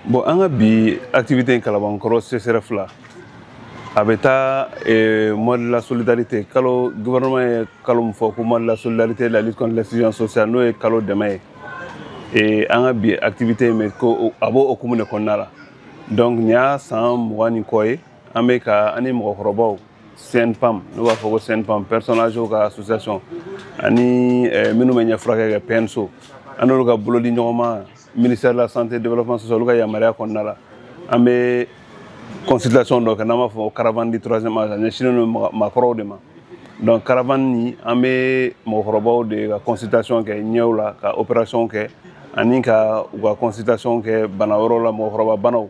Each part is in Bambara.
Bon, an ka bi activité in Kalabankɔrɔ CSRéf la, a bɛ taa mois de la solidarité. Kalo, gouvernement ye kalo min fɔ ko mois de la solidarité, la lutte contre l'exclusion sociale, n'o ye kalo dɛmɛ ye. An ka bi activité in bɛ ko a b'o hokumu de kɔnɔna la. Donc nin y'a san 20 ni kɔ ye, an bɛ ka an ni mɔgɔkɔrɔbaw, CNPAM, n'u b'a fɔ ko CNPAM, personnes âgées ka association, ani minnu bɛ ɲɛfurakɛ kɛ, PNSO, an n'olu ka bolodi ɲɔgɔn ma, ministère de la Santé, Développement social, olu ka yamaruya kɔnɔna la, an bɛ consultation dɔ kɛ n'an b'a fɔ caravane du troisième âge. A ɲɛsinnen don maakɔrɔw de ma. Donc caravane ni, an bɛ mɔgɔkɔrɔbaw de ka consultation kɛ ɲɛw la, ka opération kɛ, ani ka u ka consultation kɛ bana wɛrɛw la, mɔgɔkɔrɔba banaw.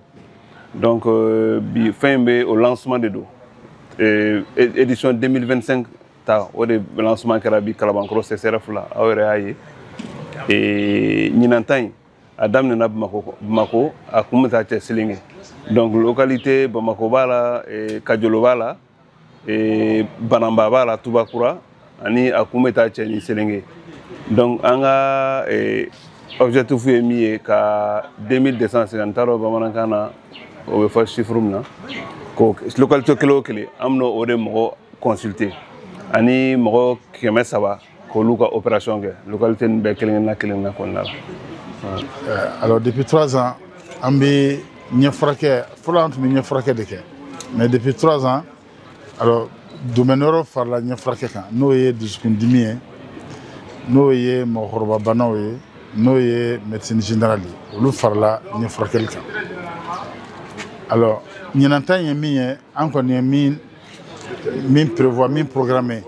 Donc bi fɛn in bɛ o lancement de don, édition 2025 ta, o de lancement kɛra bi Kalabankɔrɔ CSRéf la. Aw yɛrɛ y'a ye, ɲinan ta in, a daminɛna Bamako. Bamako, a kun bɛ taa cɛ Selinge. Donc localité Bamako b'a la, Kajolo b'a la, Banamba b'a la, Tubakura, ani a kun bɛ taa cɛ ni Selinge. Donc an ka objectif ye min ye, ka 2250, n t'a dɔn bamanankan na o bɛ fɔ chiffre min na, ko localité kelen o kelen, an bɛna o de mɔgɔ consulter, ani mɔgɔ 300 k'olu ka opération kɛ localité nin bɛɛ kelen kelenna kelenna kɔnɔna la. Alors depuis 3 ans, an bɛ ɲɛfurakɛ. Fɔlɔ, an tun bɛ ɲɛfurakɛ de kɛ, mais depuis 3 ans, alors domaine wɛrɛw farala ɲɛfurakɛ kan, n'o ye dusukundimi ye, n'o ye mɔgɔkɔrɔba banaw ye, n'o ye médecine générale ye, olu farala ɲɛfurakɛli kan. Alors ɲinan ta in ye min ye, an kɔni ye min prévoir, min programmé,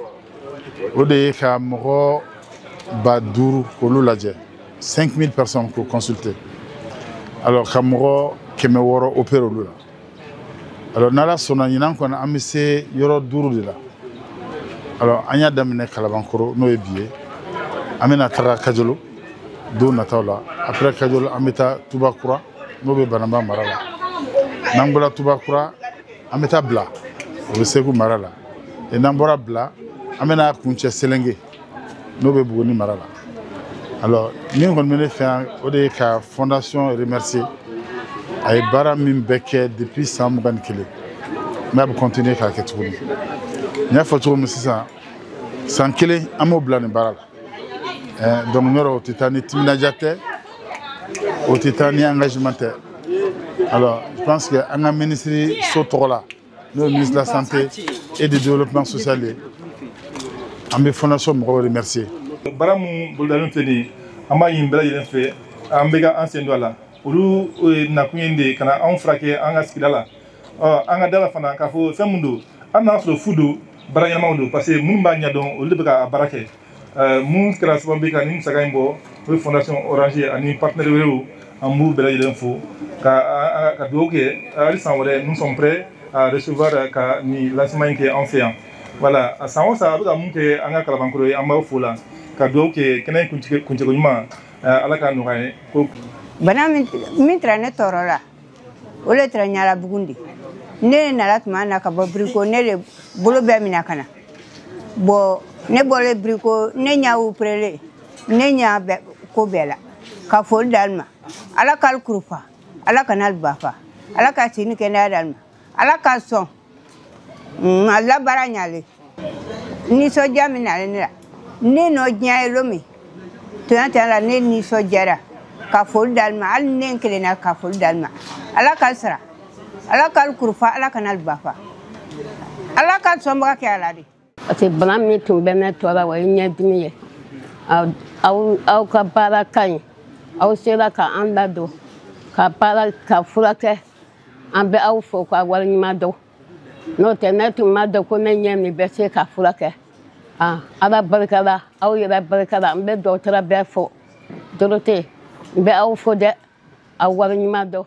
o de ye ka mɔgɔ 5000 k'olu lajɛ, 5000 personnes k'o consulter, alors ka mɔgɔ 600 opérer olu la. Alors n'Ala sɔnna, ɲinan kɔni, an bɛ se yɔrɔ duuru de la. Alors an y'a daminɛ Kalabankɔrɔ, n'o ye bi ye. An bɛna taga Kajolo don nataw la. Après Kajolo, an bɛ taa Tubakura, n'o bɛ Banamba mara la. N'an bɔra Tubakura, an bɛ taa Bila, o bɛ Segu mara la. Et n'an bɔra Bila, an bɛna kuncɛ Selenke, n'o bɛ Buguni mara la. Alors min kɔni bɛ ne fɛ yan, o de ye ka fondation remercier. A ye baara min bɛɛ kɛ depuis san 21, n'a bɛ continuer k'a kɛ tuguni. N y'a fɔ cogo min sisan, san kelen an b'o bila nin baara la. Donc yɔrɔ o tɛ taa ni timinadiya tɛ, o tɛ taa ni engagement tɛ. Alors je pense que an ka ministre so tɔgɔ la, n'o ye ministre de la Santé et du Développement social ye, an bɛ fondation mɔgɔw remercier. Baara mun bolodalen filɛ nin ye, an b'a ɲini bɛɛ lajɛlen fɛ, an bɛ ka an sen don a la. Olu nakun ye de ka na anw furakɛ an ka sigida la. Ɔ an ka da la fana k'a fɔ fɛn mun don, hali n'a sɔrɔ fu don, baara ɲɛnamaw don, parce que minnu b'a ɲɛdɔn, olu de bɛ ka baara kɛ. Mun kɛra sababu ye ka nin musaka in bɔ, o ye Fondation Orange ani partenaire wɛrɛw. An b'u bɛɛ lajɛlen fo ka dugawu kɛ hali san wɛrɛ. Nous sommes prêts à recevoir ka nin lancement in kɛ an fɛ yan. Voilà, san o san a bɛ ka mun kɛ an ka Kalabankɔrɔ ye, an b'aw fo la ka dugawu kɛ kɛnɛ kuncɛko ɲuman, Ala k'a nɔgɔya ye ko. Bana min tara ne tɔɔrɔ la, o le tara Ɲalabugun de. Ne nana tuma na ka bɔ Biriko, ne de bolo bɛɛ minɛ ka na. Bɔn, ne bɔlen Biriko, ne ɲɛ opéré, ne ɲɛ bɛ ko bɛɛ la. Ka foli d'ale ma. Ala k'ale kurufa, Ala kana ale bafa, Ala ka si ni kɛnɛya d'ale ma, Ala ka sɔn a la baara ɲalen. Nisɔndiya min nalen ne la, ne nɔ diɲɛ ye lon min, tiɲɛ tiɲɛ la, ne nisɔndiyara ka foli d'ale ma. Hali ne kelen na, ka foli d'ale ma. Ala k'ale sara, Ala k'ale kurufa, Ala kana ale bafa, Ala ka sɔnbaga kɛ a la de. Parce que bana min tun bɛ ne tɔɔrɔ, o ye ɲɛdimi ye. Aw ka baara ka ɲi, aw sera ka an ladon ka baara ka furakɛ. An bɛ aw fo ka waleɲuman dɔn. N'o tɛ, ne tun ma dɔn ko ne ɲɛ min bɛ se ka furakɛ. Ala barika la, aw yɛrɛ barika la. N bɛ dɔgɔtɔrɔ bɛɛ fo. Dorote, n bɛ aw fo dɛ, aw waleɲuman dɔn.